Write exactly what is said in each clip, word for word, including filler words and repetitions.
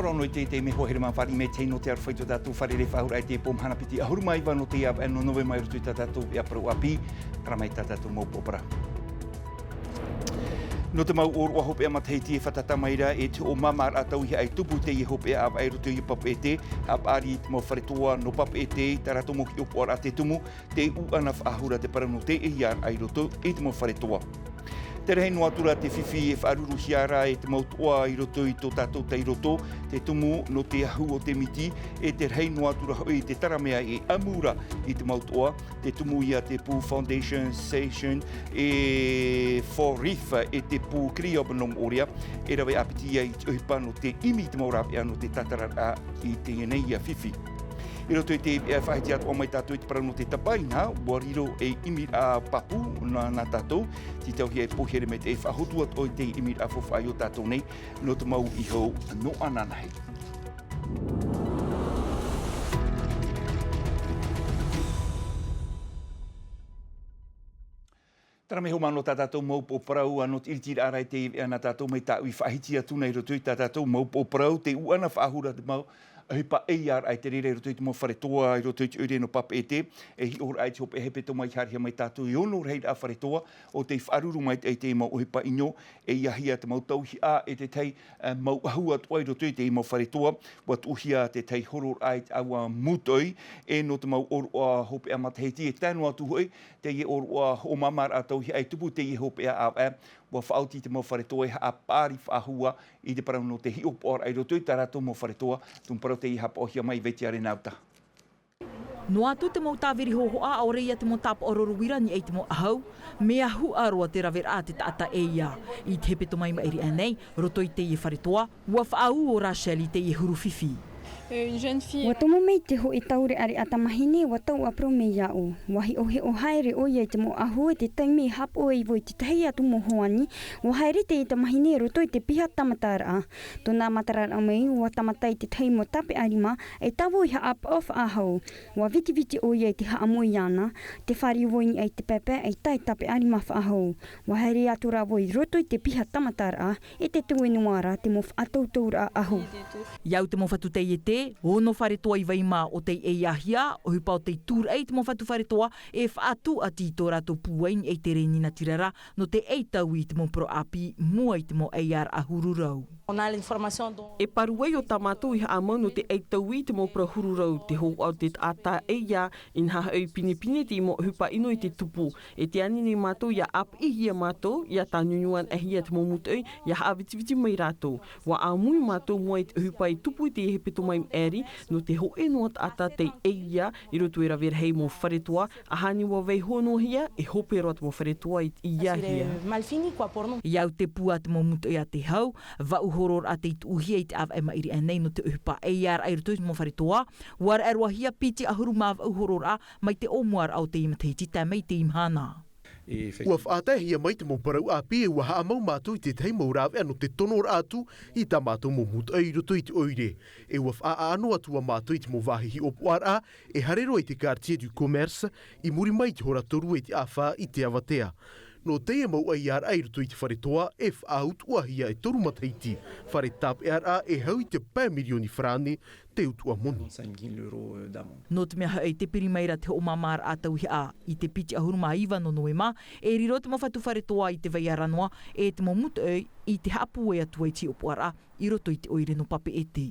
Rono i te, te mea hoa here mā fāriʻi mai te hei nō te aroha i tō tātou fare rē faʻahou raʻa i te pō mahana piti ʻahuru mā iva nō te ʻāvaʻe nō Novema i roto i tā tātou veʻa parau ʻāpī. Tara mai tā tātou mau pōpara. Nō te mau ʻōroʻa hopeʻa matahiti e fātata mai ra e te hoʻo māmāraʻa tauihaʻa e tupu i teie hopeʻa ʻāvaʻe i roto i Papeʻete, haʻapaʻari i te mau fare toa nō Papeʻete, tā rātou mau hiʻopoʻaraʻa te tumu, te ʻūʻana faʻahou ra te parau nō te ʻeiāraʻa i roto i te mau fare toa. Te rahi noa atu ra te fifi e faʻaruruhia ra e te mau toa i roto i tō tātou tai roto, te tumu nō te ahu o te miti, e te rahi noa atu ra hoʻi te taramea e ʻamu ra i te mau toa, te tumu ia te pū Foundation Station e Four Reef e te pū Criob nō Moʻorea, e rave ʻāpiti ia i te ʻohipa nō te ʻimi i te mau rāveʻa nō te tātararaʻa i teie nei ia fifi. I roto i te veʻa faʻahiti atoʻa mai tātou i te parau nō te tapaina, ʻua riro ei ʻimiraʻa pāpū nā, nā tātou, tītauhia e pō here mai te faʻahotu atoʻa i te ʻimiraʻa faufaʻa i ō tātou nei, nō te mau iho nō ananahi. Tara mai hoʻi mā nō tā tātou mau pōparau, ā, nō te ʻiritiraʻa ra i te veʻa nā tātou mai tāʻui faʻahiti atu nei i roto i tā tātou mau pōparau, te ʻūʻana faʻahou ra te mau ʻohipa ʻeiāraʻa i te reira i roto i te mau fare toa, i roto i te ʻoire nō Papeʻete, e hiʻo ra i te hopeʻa hepetoma i haerehia mai tātou e ono rahiraʻa fare toa, ʻo tei faʻaruru mai i te mau ʻohipa ʻino, e ʻeiāhia te mau tauihaʻa, e te tahi, ā, mau ahu atoʻa i roto i te mau fare toa, ʻua tuʻuhia te tahi hororaʻa i te ʻāua mūtoʻi, e nō te mau ʻōroʻa hopeʻa matahiti, e tae noa atu hoʻi, teie ʻōroʻa hoʻomāmāraʻa tauihaʻa e tupu i teie hopeʻa ʻāvaʻe, ʻua faʻaoti te mau fare toa e haʻapaʻari faʻahou i te parau nō te hiʻopoʻaraʻa i roto i tā rātou mau fare toa, tumu parau teie haʻapaʻohia mai e Vetiare Nauta. Noa atu te mau tāviri hōhoʻa, ʻaore ia te mau tāpaʻo roro uira i niʻa i te mau ʻahu, mea huʻa roa te raveraʻa a te taʻata ʻeiā. I te hepetoma i maʻiri aʻe nei, roto i teie fare toa, ʻua faʻaū ʻo Rachel i teie huru fifi. Euh, une jeune fille. ʻUa tomo mai te hōʻē taureʻareʻa tamahine, ʻua tauʻaparau mai iāʻu. ʻUa hiʻohiʻo haere ʻoia i te mau ʻahu, e te taime e haʻapaʻo ai vau i te tahi atu mau hoani, ʻua haere teie tamahine i roto i te piha tāmataraʻa. Tōna mātararaʻa mai, ʻua tāmata i te tahi mau tāpeʻa rima, e tāvau i haʻapaʻo faʻahou. ʻUa vitiviti ʻoia i te haʻamau iāna, tē fāriu vau i niʻa i te paepae ʻaita e tāpeʻa rima faʻahou. ʻUa haere atu rā vau i roto i te piha tāmataraʻa, e tē tuʻu noa ra te mau faʻatautauraʻa ʻahu. I au te mau fatu taiete, ono fare toa i vai mā ʻo tei ʻeiāhia, ʻohipa ʻo tei tūraʻi i te mau fatu fare toa, e faʻatūʻati i tō rātou pūai i niʻa i te reni natirara, nō te ʻaitaui i te mau parau ʻāpī, mua i te mau ʻeiāraʻa huru rau. On a l'information dont E paru ai ʻo tā mātou i haʻamau nō te ʻaitaui i te mau parau huru rau, te hōhoʻa o te taʻata ʻeiā, inaha hoʻi pinepine te mau ʻohipa ʻino i te tupu. E tē ani nei mātou ʻia ʻāpeʻehia mātou, ʻia tānunununahia te mau mūtoʻi, ʻia haʻavitiviti mai rātou. ʻUa ʻāmui mātou mua i te ʻohipa e tupu i te hepetoma i maʻiri, nō te hōʻē noa taʻata tei ʻeiā, i roto i te rave rahi mau fare toa, ʻaita ʻua vaiiho noa hia, e hope roa te mau fare toa i, i ʻeiāhia. Mal fini, quoi, pour nous. I au te pū a te mau mūtoʻi a te hau, vaʻu hororaʻa tei tuʻuhia i te ʻāvaʻe maʻiri aʻe nei nō te ʻohipa ʻeiāraʻa i roto i te mau fare toa, ʻua raʻe roa hia piti ʻahuru mā vaʻu hororaʻa mai te ʻōmuaraʻa o teie matahiti tae mai i teie mahana. ʻUa faʻataehia mai te mau parau ʻāpī, ʻua haʻamau mātou i te tahi mau rāveʻa nō te tonoraʻa atu i tā mātou mau mūtoʻi i roto i te ʻoire. E ʻua faʻaʻano atu ā mātou i te mau vāhi hiʻopoʻaraʻa, e haere roa i te Quartier du Commerce, i muri mai i te hora toru e te ʻāfa i te avatea. Nō teie mau ʻeiāraʻa i roto i te fare toa, e faʻautuʻahia e toru matahiti, fare tāpeʻaraʻa e hau i te pae mirioni farāne, te utuʻa moni. Nō te mea hoʻi, tē piri mai ra te hoʻomāmāraʻa tauihaʻa i te piti ʻahuru mā iva nō Novema, e riro te mau fatu fare toa i te vai ara noa, e te mau mūtoʻi i te haʻapūai atu ai i te hiʻopoʻaraʻa i roto i te ʻoire nō Papeʻete.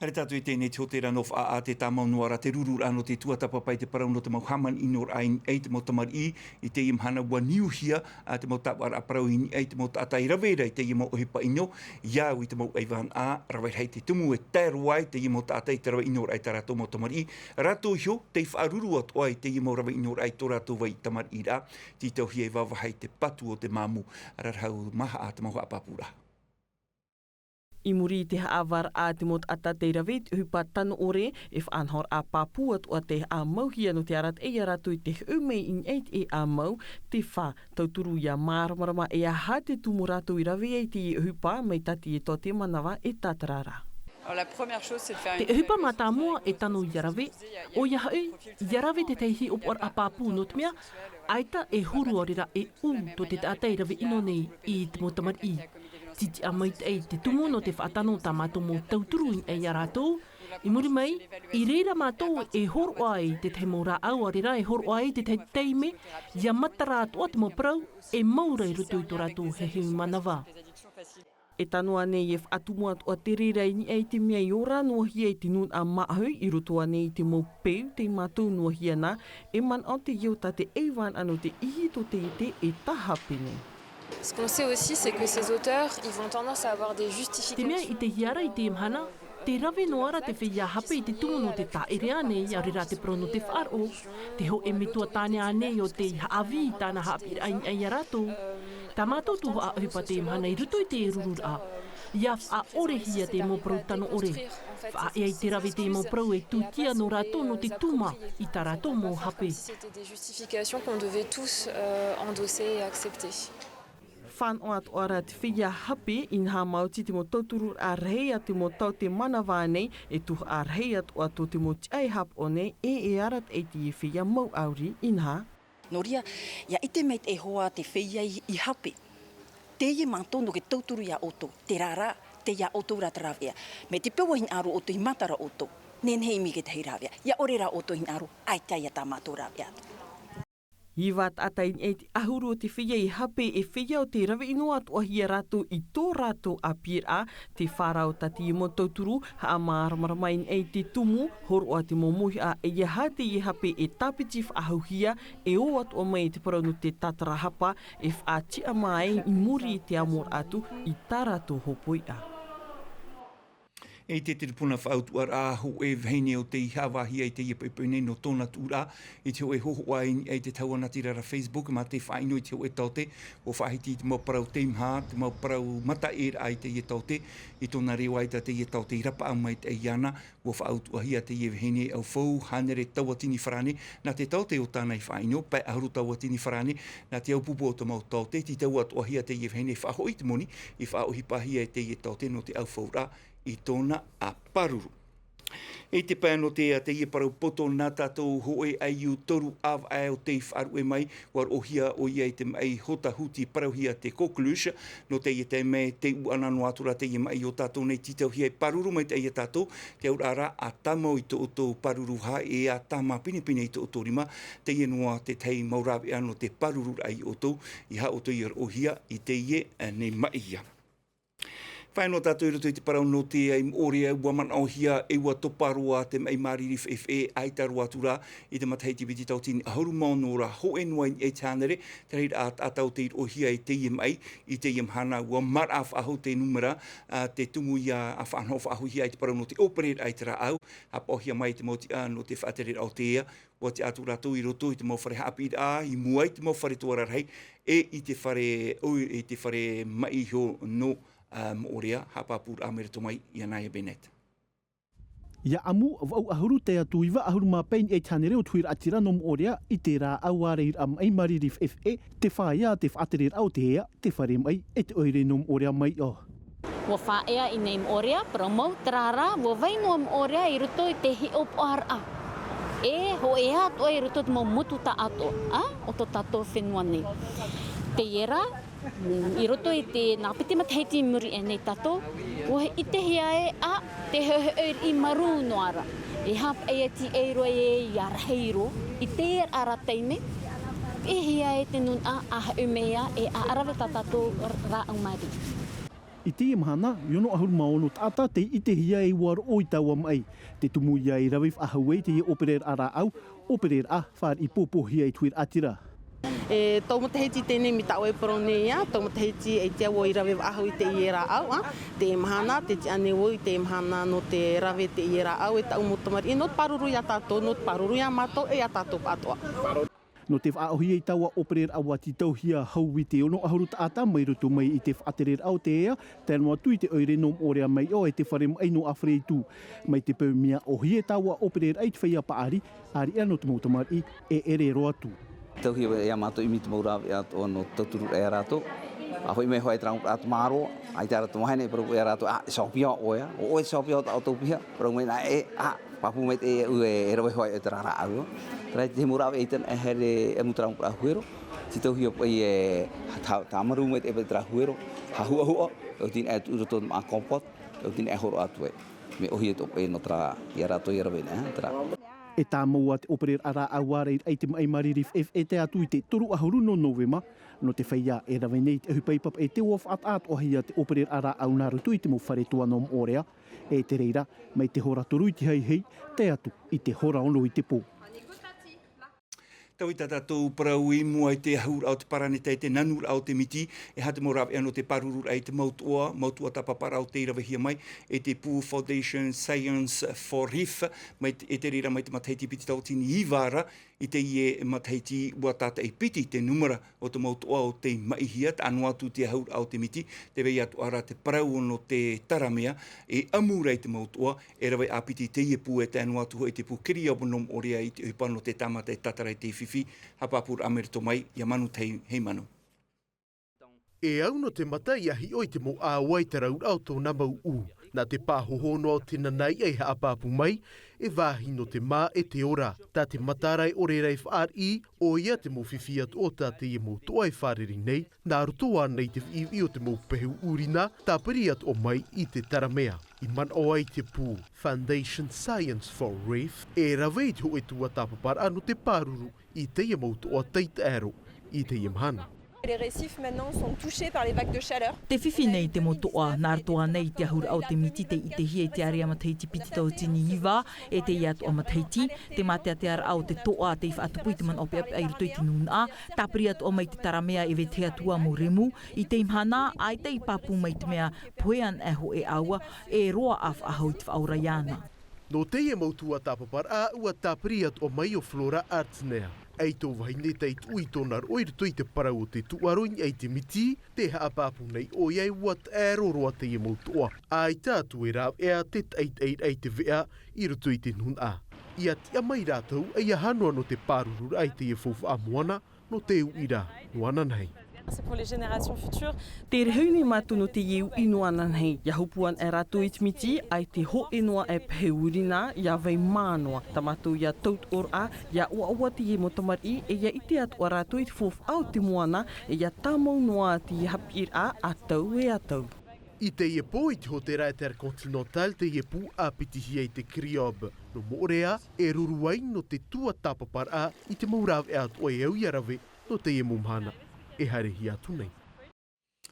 Haere tātou i teie nei te hōtēra nō Faʻaʻā, tē tāmau noa ra te rururaʻa nō te tuatāpapa i te parau nō te mau hāmani ʻinoraʻa i niʻa i te mau tamariʻi. I teie mahana ʻua niuhia ā te mau tāvaraʻa parau i niʻa i te mau taʻata e rave ra i teie mau ʻohipa ʻino. I au i te mau ʻaivānaʻa, rave rahi te tumu e tae roa ai teie mau taʻata i te rave ʻinoraʻa i tā rātou mau tamariʻi. Rātou iho tei faʻaruru atoʻa i teie mau rave ʻinoraʻa i tō rātou vai tamariʻiraʻa. Tītauhia e vāvaha i te patu o te māmū. Rarahau Mahaʻa te mau haʻapāpūraʻa. I muri i te haʻavāraʻa a te mau taʻata tei rave i te ʻohipa tano ʻore, e faʻanahoraʻa pāpū atoʻa tei haʻamauhia nō te arataʻi ia rātou i te hoʻi mai i niʻa i te ʻāmau, te fā, tauturu ʻia māramarama e aha te tumu rātou i rave ai i te ʻohipa mai tā teie tō te manava e tātara ra. Alors, la première chose, c'est de faire une Te ʻohipa mātāmua e tano ʻia rave, ʻoia hoʻi, ʻia rave te tahi hiʻopoʻaraʻa pāpū nō te mea, ʻaita e huru ʻaore rā e ʻū tō te taʻata e rave ʻino nei i te mau tamariʻi. Titiʻa maitaʻi te tumu nō te faʻatano o tā mātou mau tauturu i niʻa ia rātou. I muri mai, i reira mātou e hōroʻa ai i tētahi mau rāʻau, ʻaore rā e hōroʻa ai i tētahi taime, ia matara atoʻa te mau parau e maura i roto i tō rātou heheu manava. E tano ānei e faʻatumu atoʻa te reira i niʻa i te mea i ora noa hia i te nūnaʻa māʻohi i roto ānei i te mau peu tei mātou noa hia na, e manaʻo te iota te ʻeiva nō te ihi tō te ete e taha pene. Ce qu'on sait aussi, c'est que ces auteurs, ils vont tendance à avoir des justifications. Te mea i te hiara i te mahana, te rave noa ra te feiā hape i te tumu nō te tāʻere ānei, ʻaore rā te parau nō te faʻaroʻo, te hōʻē metua tāne ānei o tei haʻavī i tāna haʻapiʻiraʻa i niʻa ia rātou. Tā mātou tuhaʻa ʻohipa te mahana i roto i te rururaʻa. Ia faʻaʻorehia te mau parau tano ʻore. Faʻaea i te rave te mau parau e tūtia nō rātou nō te tuma i tā rātou mau hape. C'était des justifications qu'on devait tous, euh, endosser et accepter. Fānaʻo atoʻa ra te feiā hape, inaha maoti te mau tautururaʻa rahi a te mau taote manava nei, e tuhaʻa rahi atoʻa tō te mau tiʻa e hapaʻo nei, e, e arataʻi i te feiā mau ʻauri, inaha. Nō reira, ia ʻite mai te hoa te feiā i, i hape. Teie mātou nō te tauturu ia ʻoutou, terā rā, teie ia ʻoutou rā te rāveʻa. Mai te peu e hinaʻaro ʻoutou i matara ʻoutou, nehenehe i ʻimi i te tahi rāveʻa. Ia ʻore rā ʻoutou e hinaʻaro, ʻaita ia tā mātou rāveʻa. Iva taʻata i niʻa i te ʻahuru o te feiā i hape, e feiā o tei rave noa atoʻa hia rātou i tō rātou ʻāpīraʻa, te fārao tā teie mau tauturu, haʻamāramarama i niʻa i te tumu, hōroʻa te mau mauhaʻa e aha teie hape e tāpiti faʻahouhia, e ō atoʻa mai i te parau nō te tātarahapa, e faʻatiʻa mai i muri i te amoraʻa atu i tā rātou hōpoiʻa. I te tiripuna faʻautuʻaraʻa hōʻē vahine o tei haʻavāhia i teie poʻipoʻi nei nō tōna tuʻuraʻa, i te hōʻē hōhoʻa i niʻa i te tauana tirara Facebook, mā te faʻaʻino i te hōʻē taote, ʻua faʻahiti i te mau parau teimaha, te mau parau mataʻeraʻa i teie taote, i tōna reo ʻaita teie taote i rapaʻau maitaʻi iāna, ʻua faʻautuʻahia teie vahine ʻaufau, hānere tauatini farāne, nā te taote o tāna i faʻaʻino, pae ʻahuru tauatini farāne, nā te ʻaupūpū o te mau taote, tītau atoʻahia teie vahine faʻahoʻi i te moni, i faʻaʻohipahia e teie taote nō te ʻaufauraʻa, i tōna ʻāparuru. I te pae nō te, teie parau poto nā tātou hōʻē ʻaiū toru ʻāvaʻe o tei faʻaruʻe mai, ʻua roʻohia ʻoia i te maʻi hota huti parauhia te coqueluche, nō teie taime tei ʻuʻana noa atu ra teie maʻi o tātou nei tītauhia e pāruru maitaʻi ia tātou, te auraʻa ra ʻa tāmau i tō ʻoutou pāruru hā e ʻa tāmā pinepine i tō ʻoutou rima, teie noa te tahi mau rāveʻa nō te pārururaʻa ia ʻoutou, ʻeiaha ʻoutou ia roʻohia i teie, eh, nei maʻi ia. Faʻaea noa tātou i roto i te parau nō te, i Moʻorea, ʻua manaʻohia e ʻua topa roa te maʻi māriri feʻefeʻe, ʻaita roa atu ra i te matahiti piti tauatini ʻahuru mā ono ra, hōʻē noa i niʻa i te hānere te rahiraʻa taʻata o tei roʻohia i teie maʻi. I teie mahana ʻua maraʻa faʻahou te nūmera, ā, te tumu ia ʻa faʻanaho faʻahouhia i te parau nō te ʻōpereraʻa i te rāʻau, haʻapaʻohia mai te mau tiʻa nō te faʻatereraʻa o te ea, ʻua tiʻa atu rātou i roto i te mau fare haʻapiʻiraʻa, i mua i te mau fare toa rarahi, e i te fare, ʻo, i te fare maʻi iho nō, ā, Moʻorea, haʻapāpūraʻa mai roto mai iā Naya Bennett. Ia ʻamu, vaʻu ʻahuru tae atu i vaʻu ʻahuru mā pae i niʻa i te hānere o te huiraʻatira nō Moʻorea, i te rāʻau ārairaʻa maʻi māriri feʻefeʻe, te fāʻaea, te faʻatereraʻa o te ea, te fare maʻi, e te ʻoire nō Moʻorea mai ʻō. ʻUa fāʻaea i nei Moʻorea, parau mau, terā rā, ʻua vai noa Moʻorea i roto i te hiʻopoʻaraʻa. E hōʻē atoʻa i roto i te mau motu taʻatoʻa, ā, o tō tātou fenua nei. Teie rā, i roto i te nā piti matahiti i muri aʻe nei tātou, ʻua ʻitehia ē, ā, te hoʻihoʻi marū noa ra. E haʻapaʻo e tīaʻi roa ē ia rahi roa, i teie rā taime, ʻitehia ē te nūnaʻa ʻa haʻamea e ʻa rave tā tātou rāʻau māriri. I teie mahana, i ono ʻahuru mā ono taʻata tei ʻitehia ē ʻua roʻo i taua maʻi. Te tumu ia i rave faʻahou ai teie ʻōpereraʻa rāʻau, ʻōpereraʻa fāriʻi pōpōhia i te huiraʻatira. E tau matahiti teie nei mai tāʻu e parau nei ā, tau matahiti e tiʻa vau i rave faʻahou i teie rāʻau, ā, teie mahana, tē tiʻa nei vau i teie mahana nō te rave teie rāʻau, e tāʻu mau tamariʻi, nō te pāruru iā tātou, nō te pāruru iā mātou, e iā tātou pāʻatoʻa. Nō te faʻaʻōhie i taua ʻōpereraʻa ʻua tītauhia hou i te ono ʻahuru taʻata mai roto mai i te faʻatereraʻa o te ea, tae noa atu i te ʻoire nō Moʻorea mai ʻō e te fare maʻi nō Afareitū. Mai te peu mea ʻōhie taua ʻōpereraʻa i te feiā paʻari, ʻāreʻa nō te mau tamariʻi, e ʻere roa atu. Tauhia iā mātou ʻimi te mau rāveʻa atoʻa nō te tauturu iā rātou. ʻA hoʻi mai hoʻi terā mau ʻātoʻa māroa, ʻaita rātou vahine, parau iā rātou, ā, e saopia ʻoe, ā, ʻo ʻoe te saopia o tā ʻoutou piha, parau mai nā ē, ā, Pāpū mai te e rave hoʻi e te rā rāʻau. Tērā i te mau rāveʻa i tana e haere e mau te rā mau rā huero. Titauhia paʻi e tāmaru mai te e paʻi te rā huero. Hahuahuʻa, e oti nei e tuʻu roto mā compost, e oti nei e horo atu e. Me ʻohie tō paʻi nō te rā, ia rātou ia rave nei, tērā. E tāmau ā te ʻōpereraʻa rāʻau ā reira i te maʻi mariri feʻefeʻe tae atu i te toru ʻahuru nō Novema, nō te feiā e rave nei te ʻohipa i papaʻi e te ua faʻataʻatoʻahia te ʻōpereraʻa rāʻau nā roto i te mau fare toa nō Moʻorea, e te reira, mai te hora toru i te haihai, tae atu i te hora ono i te pō. Tau i tā tātou parau i mua i te ahuraʻa o te paraneta e te nanuraʻa o te miti, e aha te mau rāveʻa nō te pārururaʻa i te mau toʻa, mau toʻa tāpaparaʻa o tei ravehia mai, e te pū Foundation Science for Reef, mai te, e te reira mai te matahiti piti tauatini iva ra, i teie matahiti ua tātaʻi piti te numera o te mau toʻa o tei maʻihia, taʻa noa atu te ahuraʻa o te miti, tē vai atoʻa ra te parau nō te taramea, e ʻamu ra i te mau toʻa, e rave ʻāpiti teie pū e tae noa atu hoʻi te pū Keriob nō Moʻorea i te ʻohipa nō te tāmata e tātara i te fifi, haʻapāpūraʻa mai roto mai, ia Manu Tei, hei Manu. E au nō te mata ia hiʻo i te mau ʻāua i te rauraʻa o tōna mau ʻū. Nā te pāhoho noa o te nanaʻi e haʻapāpū mai, e vāhi nō te mā e te ora. Tā te matara e ʻore ra e fāriʻi, ʻoia te mau fifi atoʻa tā teie mau toʻa e fārerei nei, nā roto ānei i te viʻiviʻi o te mau pehu ʻūrina, tāpiri atoʻa mai i te taramea. I manaʻo ai te pū Foundation Science for Reef, e rave i te hōʻē tuatāpaparaʻa nō te pāruru i teie mau toʻa tei taʻero i teie mahana. Les récifs maintenant sont touchés par les vagues de chaleur. Tē fifi nei te mau toʻa, nā roto ānei i te ahuraʻa o te miti tei ʻitehia i te ārea matahiti piti tauatini iva, e teie atoʻa matahiti, te māteatearaʻa o te toʻa tei faʻatupu i te manaʻo peʻapeʻa i roto i te nūnaʻa, tāpiri atoʻa mai te taramea e vetahi atu ā mau remu, i teie mahana, ʻaita i pāpū mai te mea pohe ana e hōʻē ʻāua, e roaʻa faʻahou i te faʻaora iāna. Nō teie mau tuatāpaparaʻa, ʻua tāpiri atoʻa mai ʻo Flora Artner. ʻAita ʻo vahine tei tuʻu i tōna roʻo i roto i te parau o te tūʻaro i niʻa i te miti, tē haʻapāpū nei ʻoia e ʻua taʻero roa teie mau toʻa. ʻAita atu e rāveʻa te taʻitaʻiraʻa i te veʻa i roto i te nūnaʻa. ʻIa tiʻa mai rātou, ʻeiaha noa nō te pārururaʻa i teie faufaʻa moana, nō te uʻi ra, nō ananahi. C'est pour les générations futures. Tē rahi nei mātou nō teie uʻi nō ananahi, ʻia hopu ana e rātou i te miti, ʻaita e hōʻē noa e pehu ʻūrina, ʻia vai mā noa. Tā mātou ʻia tautooraʻa, ʻia ʻoaʻoa teie mau tamariʻi, e ʻia ʻite atoʻa rātou i te faufaʻa o te moana, e ʻia tāmau noa teie haʻapiʻiraʻa, ā tau e ā tau. I teie pō i te hōtēra InterContinental teie pū ʻāpitihia i te Keriob nō Moʻorea, e ruru ai nō te tuatāpaparaʻa i te mau rāveʻa atoʻa e au ʻia rave nō teie mau mahana e haerehia atu nei.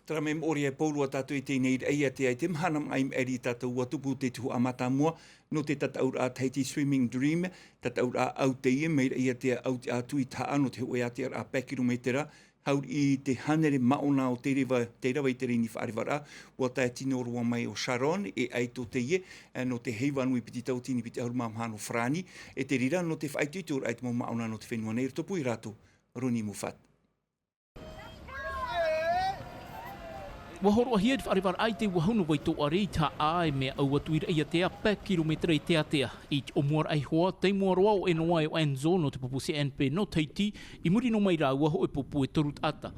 Terā mai Moʻorea e pō roa tātou i teie nei raʻiātea i te mahana maʻi maʻiri tātou ʻua tupu te tuhaʻa mātāmua nō te tataʻuraʻa Tahiti Swimming Dream, tataʻuraʻa ʻau teie mai raʻiātea ʻau te ʻātui tahaʻa nō te hōʻē ātearaʻa pae kirometera, hauriʻi te hānere māʻona o te reva, te rava i te reni faʻarevaraʻa, ʻua tae tino roa mai ʻo Sharon, e ʻaito teie, nō te heiva nui piti tauatini piti ʻahuru mā maha nō Farāni, e te reira nō te faʻaitoitoraʻa i te mau māʻona nō te fenua nei, roto pū ia rātou, Roni Mufat. ʻUa hōroʻahia te faʻarevaraʻa i te ua hunu vai tōʻare i te haʻa e mea ʻau atu i raʻiātea pae kirometera i te ātea. I te ʻōmuaraʻa iho ā, tei mua roa ʻo Enoa e ʻo Enzo nō te pupu C N P nō Tahiti, i muri noa mai rāua hōʻē pupu e toru taʻata.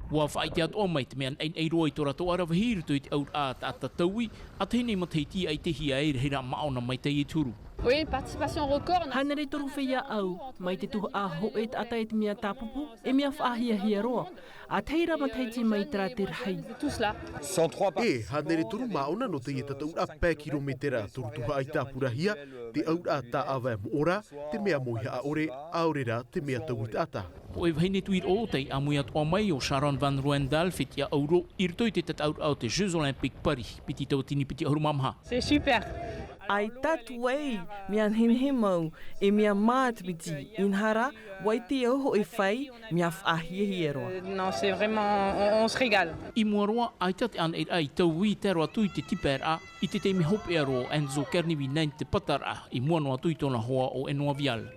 ʻUa faʻaʻite atoʻa mai te mea naʻinaʻi roa i tō rātou ʻaravihi i roto i te ʻauraʻa taʻata taui, ʻa tahi nei matahiti ʻaita e ʻitehia e rahiraʻa māʻona mai teie te huru. Oui, participation record. Hānere toru feiā ʻau, mai te tuhaʻa hōʻē taʻata e te mea tāpupu, e mea faʻahiahia roa. ʻA tahi rā matahiti mai terā te rahi. Tout cela. E, hānere toru māʻona nō teie tataʻuraʻa pae kirometera, toru tuhaʻa i tāpurahia, te ʻauraʻa tāʻava e moʻa ra, te mea moihaʻa ʻore, ʻaore rā te mea taui taʻata. Hōʻē vahine tuiroʻo tei ʻāmui atoʻa mai ʻo Sharon Van Ruendal, fetiʻa ʻauro, i roto i te tataʻuraʻa o te Jeux Olympiques Paris, piti tauatini piti ʻahuru mā maha. C'est super. ʻAita atu ai, mea nehenehe mau, e mea mā te piti, inaha rā, ʻua ʻite au hōʻē fai, mea faʻahiahia roa. Euh, non, c'est vraiment, on, on se régale. I mua roa, ʻaita te ʻānaʻiraʻa i taui i tae roa atu i te tipaeraʻa, i te taime hopeʻa roa o Enzo Kernivi nei te pataraʻa, i mua noa atu i tōna hoa ʻo Enoa Vial.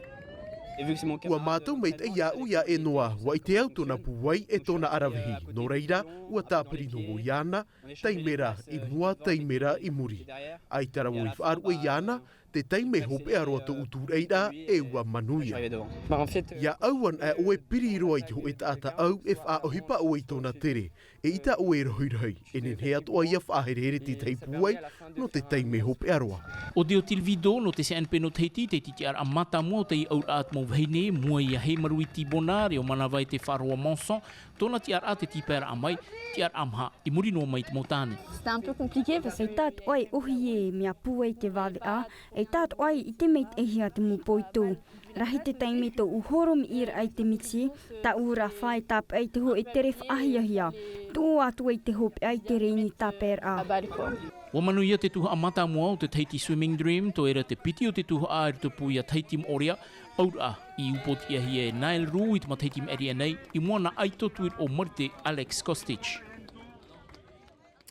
ʻUa mātau maitaʻi iāʻu iā Enoa, ʻua ʻite au tōna pūai e tōna ʻaravihi, nō reira, ʻua tāpiri noa vau iāna, taime ra i mua, taime ra i muri. ʻAita rā vau i faʻaruʻe iāna, Te taime hopeʻa roa tōʻu tūraʻiraʻa e ua manuia. Ia ʻau ana ʻoe piri roa i te hōʻē taʻata ʻau e faʻaʻohipa ʻoe i tōna tere, eʻita ʻoe e rohirohi, e nehenehe atoʻa ia faʻaherehere te tahi pūai nō te taime hopeʻa roa. ʻO Théotile Vidot nō te C N P nō Tahiti, te tiʻaraʻa mātāmua o teie ʻauraʻa a te mau vahine, mua ia Heimaru Itibona, reo manava e te Faroa Manson, tōna tiʻaraʻa te tīpaeraʻa mai, tiʻaraʻa maha, i muri noa mai i te mau tāne. C'était un peu compliqué parce que ʻaita atoʻa e ʻohi e mea pūai te vāveʻa, ʻaita atoʻa e ʻite maitaʻihia te mau poito. Rahi te taime tōʻu horomiʻiraʻa i te miti, tāʻu rāfā e tāpeʻa i te hōʻē tere faʻahiahia. Tuʻu atu ai te hopeʻa i te reni tāpaeraʻa. Ua manuia te tuhaʻa mātāmua o te Tahiti Swimming Dream, tō ʻoe ra te piti o te tuhaʻa i rotopū ia Tahiti Moʻorea, ʻauraʻa i upoʻotiʻahia e Nael Roux i te matahiti i maʻiri aʻe nei, i mua nā ʻaito tuiroʻo Marite Alex Kostic.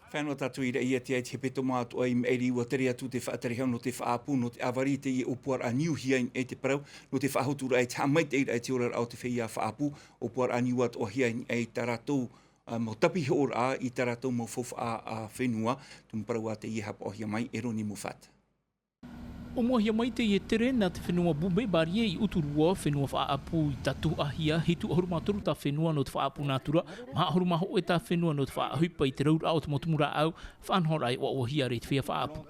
Fenua tātou i Raʻiātea i te hepetoma atoʻa i maʻiri, ua tere atu te faʻaterehau nō te faʻaʻapu, nō te ʻāvari i teie ʻōpuaraʻa niuhia i te parau, nō te faʻahoturaʻa i te haʻamaitaʻiraʻa i te oraraʻa o te feiā faʻaʻapu, ʻōpuaraʻa niu atoʻahia i tā rātou, ā, mau tapihoʻoraʻa, i tā rātou mau faufaʻa, ā, fenua, tumu parau ā teie haʻapaʻohia mai e Ronnie Moffat. ʻO muahia mai teie tere nā te fenua Bube Barie i Uturoa, fenua faʻaʻapu i tātuhaʻahia, hitu ʻahuru mā toru tā fenua nō te faʻaʻapu nātura, maha ʻahuru mā hōʻē tā fenua nō te faʻaʻohipa i te rauraʻa o te mau tumu rāʻau, faʻanahoraʻa e ʻoaʻoahia ra i te feiā faʻaʻapu.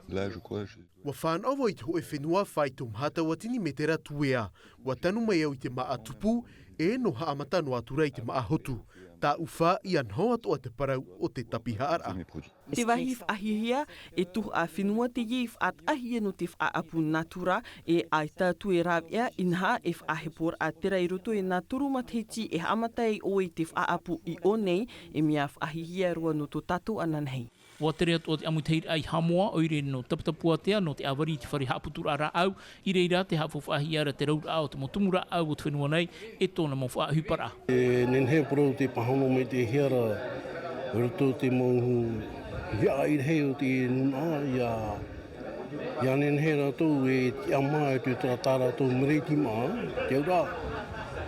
Ua fānaʻo vau i te hōʻē fenua faito maha tauatini metera tuea, ua tanu mai au i te māʻa tupu, e nō haʻamata noa atu ra i te māʻa hotu. Tāʻu fā ia noho atoʻa te parau o te tapihaʻaraʻa. Te vāhi faʻahiahia, e tuhaʻa fenua teie i faʻataʻahia nō te faʻaʻapu nātura, e ʻaita atu e rāveʻa, inaha e faʻaheporaʻa terā i roto i nā toru matahiti e haʻamata ai ʻoe i te faʻaʻapu i ʻō nei, e mea faʻahiahia roa nō tō tātou ananahi. Ua tere atoʻa te ʻāmuitahiraʻa i Haʻamoa, ʻoire nō Taputapuātea, nō te ʻāvari i te fare haʻaputuraʻa rāʻau, i reira tē haʻafaufaʻahia ra te rauraʻa o te mau tumu rāʻau o te fenua nei, e tōna mau faʻaʻohiparaʻa. E nehenehe parau tē pāhono maitaʻihia ra, i roto i te mau hiaʻai rahi o te nūnaʻa, ʻia, ʻia nehenehe rātou e tiʻamā i te tā, tā rātou mereti māʻa, te auraʻa,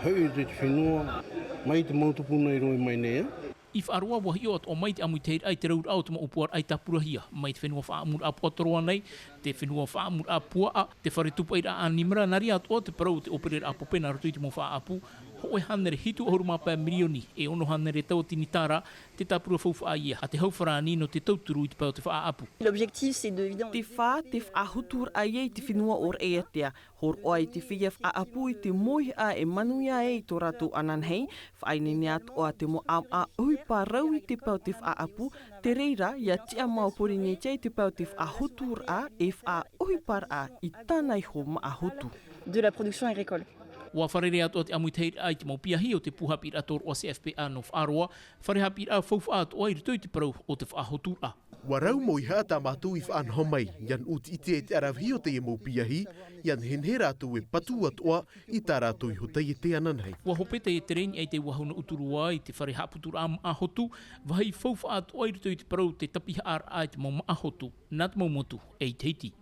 hoʻi te fenua, mai te mau tupuna i rohe mai nei, ā. I Faʻaroa, ua hiʻo atoʻa mai te ʻāmuitahiraʻa i te rauraʻa o te mau ʻōpuaraʻa i tāpurahia, mai te fenua faʻaʻamuraʻa Puatoroa nei, te fenua faʻaʻamuraʻa Puaʻa, te fare tūpaʻiraʻa a Nimra, nā reira atoʻa te parau o te ʻōpereraʻa Pope nā roto i te mau faʻaʻapu, hōʻē hānere hitu ʻahuru mā pae mirioni, e ono hānere tauatini tāra, te tāpura faufaʻa ia, a te hau farāni nō te tauturu i te pae o te faʻaʻapu. L'objectif, c'est de, évidemment, te fā, te faʻahoturaʻa ia i te fenua o Raʻiātea, hōroʻa i te feiā faʻaʻapu i te mōihaʻa e manuia ai tō rātou ananahi, faʻaineine atoʻa te mau ʻāmaʻa ʻohipa rau i te pae o te faʻaʻapu, te reira, ʻia tiʻamā ʻo Porinetia i te pae o te faʻahoturaʻa e faʻaʻohiparaʻa i tāna iho māʻa hotu. De la production agricole. Ua fārerei atoʻa te ʻāmuitahiraʻa i te mau piahi o te pū haʻapiʻiraʻa tōroʻa C F P A nō Faʻaroa, fare haʻapiʻiraʻa faufaʻa atoʻa i roto i te parau o te faʻahoturaʻa. Ua rau mōihaʻa tā mātou i faʻanaho mai, ʻia nuʻu tītī e te ʻaravihi o teie mau piahi, ʻia nehenehe rātou e patu atoʻa i tā rātou iho taiete ananahi. Ua hope teie tere i niʻa i te Vahine Uturoa i te fare haʻaputuraʻa māʻa hotu, vāhi faufaʻa atoʻa i roto i te parau o te tapihaʻaraʻa i te mau māʻa hotu, nā te mau motu, e i Tahiti.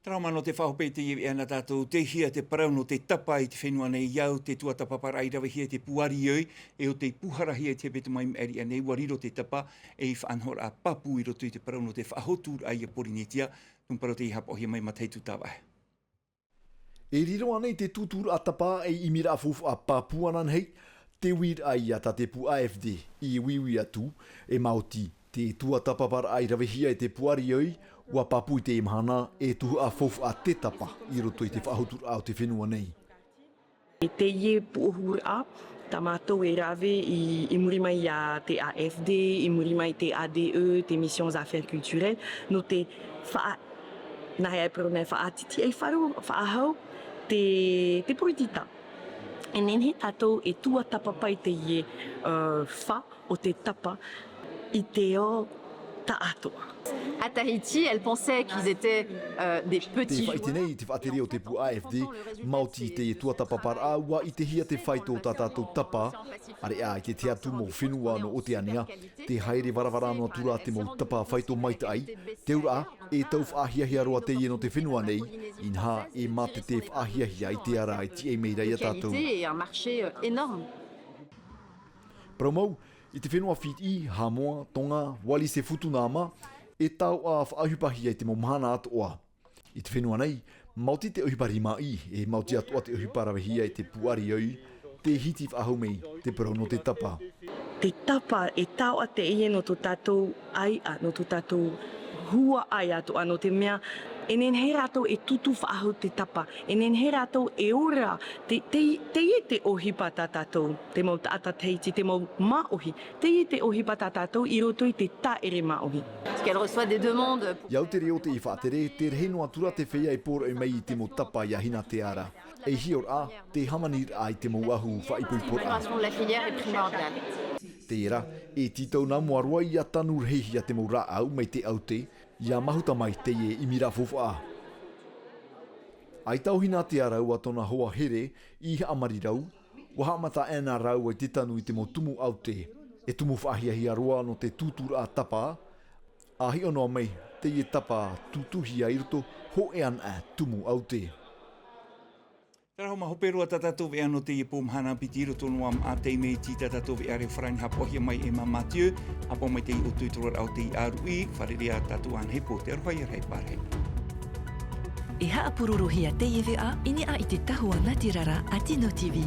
Terā mā nō te faʻahope i teie veʻa nā tātou, tei hea te parau nō te tapa i te fenua nei, ʻia au te tuatāpaparaʻa i ravehia i te pū ʻārioi, e ʻo tei pūharahia i te hepetoma i maʻiri aʻe nei, ua riro te tapa ei faʻanahoraʻa pāpū i roto i te parau nō te faʻahoturaʻa ia Porinetia, tumu parau tei haʻapaʻohia mai Mataheitu Tavaʻe. E riro ānei te tūtūraʻa tapa ei ʻimiraʻa faufaʻa pāpū ananahi, te uiraʻa ia tā te pū A F D i uiui atu, e maoti te tuatāpaparaʻa i ravehia e te pū ʻārioi, ua pāpū i teie mahana e tuhaʻa faufaʻa te tapa i roto i te faʻahoturaʻa o te fenua nei. Teie pūʻohuraʻa, tā mātou e rave i, i muri mai iā te A F D, i muri mai te A D E, te Mission Affaires Culturelles, nō te faʻa-, nā hea e parau nei, faʻatitiʻaifaru, faʻahou te, te poritita. E nehenehe tātou e tuatāpapa i teie, ā, fā o te tapa i te ao taʻatoʻa. À Tahiti, elle pensait qu'ils étaient, euh, des petits joueurs. Tē faʻaʻite nei i te faʻatere o te pū A F D, maoti te tuatāpaparaʻa, ua ʻitehia te faito o tā tātou tapa, ʻāreʻa i te tahi atu mau fenua nō Oteania, tē haere varavara noa atu ra te mau tapa faito maitaʻi, te auraʻa, e tau faʻahiahia roa teie nō te fenua nei, inaha e mātete faʻahiahia i te ara e tiʻai mai ra ia tātou. Qualité et un marché, euh, énorme. Parau mau, i te fenua Fiti, Haʻamoa, Tonga, Wallis e Futuna mā, e taoʻa faʻaʻohipahia i te mau mahana atoʻa. I te fenua nei, maoti te ʻohipa rimaʻī, e maoti atoʻa te ʻohipa ravehia e te pūʻari ʻoi, te hiti faʻahou mai te parau nō te tapa. Te tapa e taoʻa teie nō tō tātou ʻāiʻa, nō tō tātou huaʻai atoʻa, nō te mea, e nehenehe rātou e tūtū faʻahou te tapa, e nehenehe rātou e ora, te, te, teie te ʻohipa tā tātou, te mau taʻata Tahiti, te mau māʻohi, teie te ʻohipa tā tātou i roto i te tāʻere māʻohi. Parce qu'elle reçoit des demandes. I au te reo te i faʻatere, te rahi noa atu ra te feiā e pōroʻi mai i te mau tapa i a Hina Teara. E hiʻoraʻa, te hāmaniraʻa i te mau ahu faʻaipoiporaʻa. L'amélioration de la filière est primordiale. Teie rā, e tītau nā mua roa ia tanu rahihia te mau rāʻau mai te ʻaute, ia mahuta mai teie ʻimiraʻa faufaʻa. ʻAita ʻo Hina Teara ua tōna hoa here i haʻamarirau, ua haʻamata aʻe na rāua i te tanu i te mau tumu ʻaute, e tumu faʻahiahia roa nō te tūtūraʻa tapa, ʻa hiʻo noa mai teie tapa tūtūhia i roto hōʻē anaʻe tumu ʻaute. Terā hoʻi, mā hope roa tā tātou veʻa nō teie pō mahana piti i roto noa mā te mea iti tā tātou veʻa reo farāni haʻapaʻohia mai e mā Mathieu, haʻapaʻo mai teie ʻō tui tō rāʻau teie ʻāruʻi, fārerei ā tātou ananahi pō, te aroha ia rahi pārahi. E haʻapurorohia teie veʻa i niʻa i te tahua natirara a Tino T V.